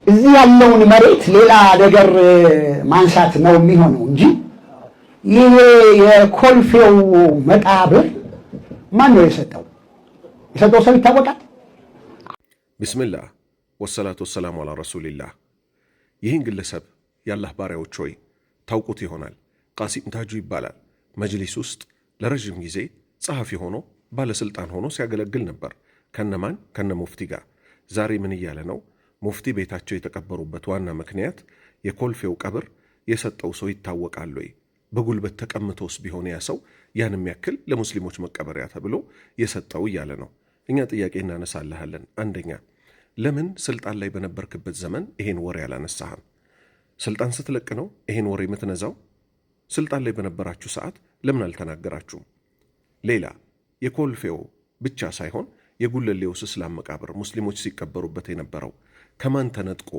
እዚህ ያለውን መሬት ሌላ ነገር ማንሳት ነው የሚሆነው እንጂ ይሄ የኮልፌው መቃብር ማን ነው የሰጠው? የሰጠው ሰው ይታወቃል። بسم الله والصلاة والسلام على رسول الله። ይህን ግለሰብ የአላህ ባሪያዎች ሆይ ታውቁት ይሆናል። ቃሲም ታጁ ይባላል። መጅሊስ ውስጥ ለረዥም ጊዜ ጸሐፊ ሆኖ ባለሥልጣን ሆኖ ሲያገለግል ነበር። ከነማን? ከነ ሙፍቲ ጋር። ዛሬ ምን እያለ ነው? ሙፍቲ ቤታቸው የተቀበሩበት ዋና ምክንያት የኮልፌው ቀብር የሰጠው ሰው ይታወቃል ወይ? በጉልበት ተቀምቶስ ቢሆን ያ ሰው ያን ያክል ለሙስሊሞች መቀበሪያ ተብሎ የሰጠው እያለ ነው። እኛ ጥያቄ እናነሳልሃለን። አንደኛ፣ ለምን ስልጣን ላይ በነበርክበት ዘመን ይሄን ወሬ አላነሳህም? ስልጣን ስትለቅ ነው ይሄን ወሬ የምትነዛው? ስልጣን ላይ በነበራችሁ ሰዓት ለምን አልተናገራችሁም? ሌላ፣ የኮልፌው ብቻ ሳይሆን የጉለሌውስ እስላም መቃብር ሙስሊሞች ሲቀበሩበት የነበረው ከማን ተነጥቆ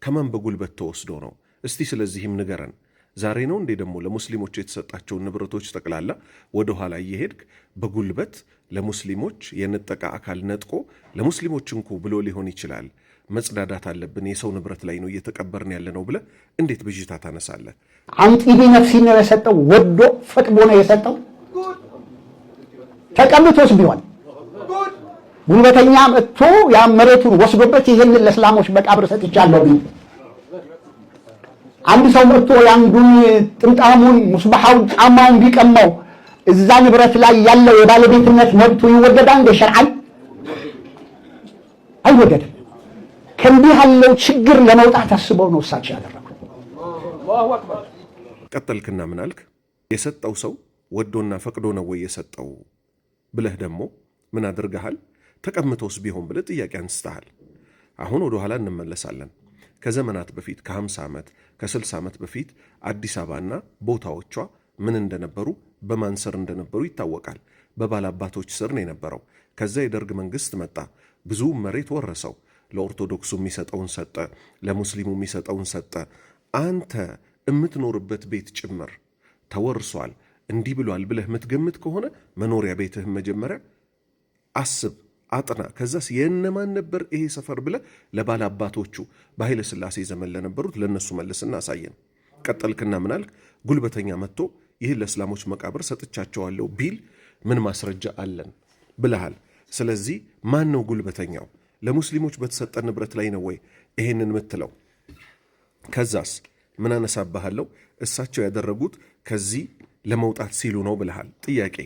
ከማን በጉልበት ተወስዶ ነው? እስቲ ስለዚህም ንገረን። ዛሬ ነው እንዴ ደግሞ ለሙስሊሞች የተሰጣቸውን ንብረቶች ጠቅላላ ወደኋላ እየሄድክ በጉልበት ለሙስሊሞች የነጠቀ አካል ነጥቆ ለሙስሊሞች እንኩ ብሎ ሊሆን ይችላል። መጽዳዳት አለብን፣ የሰው ንብረት ላይ ነው እየተቀበርን ያለ ነው ብለህ እንዴት ብዥታ ታነሳለህ? عن طيب نفس ነው የሰጠው፣ ወዶ ፈቅዶ ነው የሰጠው። ተቀምቶስ ቢሆን ጉልበተኛ መጥቶ ያ መሬቱን ወስዶበት ይህንን ለእስላሞች መቃብር ሰጥቻለሁ ቢል፣ አንድ ሰው መጥቶ የአንዱን ጥምጣሙን፣ ሙስባሐውን፣ ጫማውን ቢቀማው እዛ ንብረት ላይ ያለው የባለቤትነት መብቱ ይወገዳል እንደ ሸርዓን? አይወገድም። ከእንዲህ ያለው ችግር ለመውጣት አስበው ነው እሳቸው ያደረጉት። ቀጠልክና ምን አልክ? የሰጠው ሰው ወዶና ፈቅዶ ነው ወይ የሰጠው ብለህ ደግሞ ምን አድርገሃል? ተቀምጦስ ቢሆን ብለህ ጥያቄ አንስተሃል። አሁን ወደ ኋላ እንመለሳለን። ከዘመናት በፊት፣ ከ50 ዓመት፣ ከ60 ዓመት በፊት አዲስ አበባና ቦታዎቿ ምን እንደነበሩ፣ በማን ስር እንደነበሩ ይታወቃል። በባላባቶች ስር ነው የነበረው። ከዛ የደርግ መንግስት መጣ። ብዙ መሬት ወረሰው። ለኦርቶዶክሱ የሚሰጠውን ሰጠ፣ ለሙስሊሙ የሚሰጠውን ሰጠ። አንተ የምትኖርበት ቤት ጭምር ተወርሷል፣ እንዲህ ብሏል ብለህ የምትገምት ከሆነ መኖሪያ ቤትህን መጀመሪያ አስብ፣ አጥና። ከዛስ የእነማን ነበር ይሄ ሰፈር ብለህ ለባላባቶቹ፣ በኃይለ ሥላሴ ዘመን ለነበሩት ለእነሱ መልስና አሳየን። ቀጠልክና ምናልክ? ጉልበተኛ መጥቶ ይህን ለእስላሞች መቃብር ሰጥቻቸዋለሁ ቢል ምን ማስረጃ አለን ብለሃል። ስለዚህ ማን ነው ጉልበተኛው? ለሙስሊሞች በተሰጠ ንብረት ላይ ነው ወይ ይሄንን የምትለው? ከዛስ ምን አነሳባሃለሁ? እሳቸው ያደረጉት ከዚህ ለመውጣት ሲሉ ነው ብለሃል። ጥያቄ፣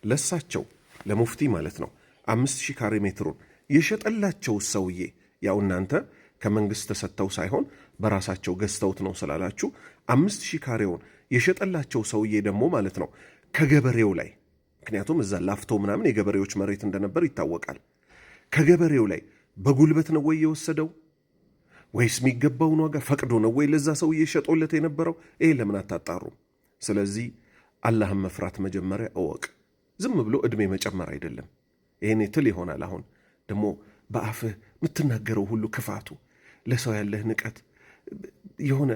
ለእሳቸው ለሙፍቲ ማለት ነው 5,000 ካሬ ሜትሩን የሸጠላቸው ሰውዬ፣ ያው እናንተ ከመንግስት ተሰጥተው ሳይሆን በራሳቸው ገዝተውት ነው ስላላችሁ፣ 5,000 ካሬውን የሸጠላቸው ሰውዬ ደግሞ ማለት ነው ከገበሬው ላይ፣ ምክንያቱም እዛ ላፍቶ ምናምን የገበሬዎች መሬት እንደነበር ይታወቃል። ከገበሬው ላይ በጉልበት ነው ወይ የወሰደው ወይስ የሚገባውን ዋጋ ፈቅዶ ነው ወይ ለዛ ሰውዬ ሸጦለት የነበረው? ይሄ ለምን አታጣሩም? ስለዚህ አላህን መፍራት መጀመሪያ እወቅ። ዝም ብሎ ዕድሜ መጨመር አይደለም። ይሄኔ ትል ይሆናል። አሁን ደግሞ በአፍህ የምትናገረው ሁሉ ክፋቱ፣ ለሰው ያለህ ንቀት የሆነ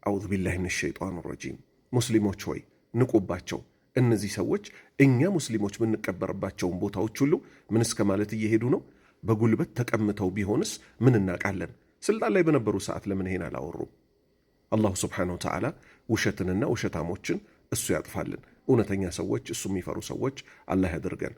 أعوذ بالله من الشيطان الرجيم። ሙስሊሞች ሆይ ንቁባቸው። እነዚህ ሰዎች እኛ ሙስሊሞች የምንቀበርባቸውን ቦታዎች ሁሉ ምን እስከ ማለት እየሄዱ ነው? በጉልበት ተቀምተው ቢሆንስ ምን እናውቃለን? ስልጣን ላይ በነበሩ ሰዓት ለምን ይሄን አላወሩም? الله سبحانه وتعالى ውሸትንና ውሸታሞችን እሱ ያጥፋልን። እውነተኛ ሰዎች፣ እሱ የሚፈሩ ሰዎች አላህ ያደርገን።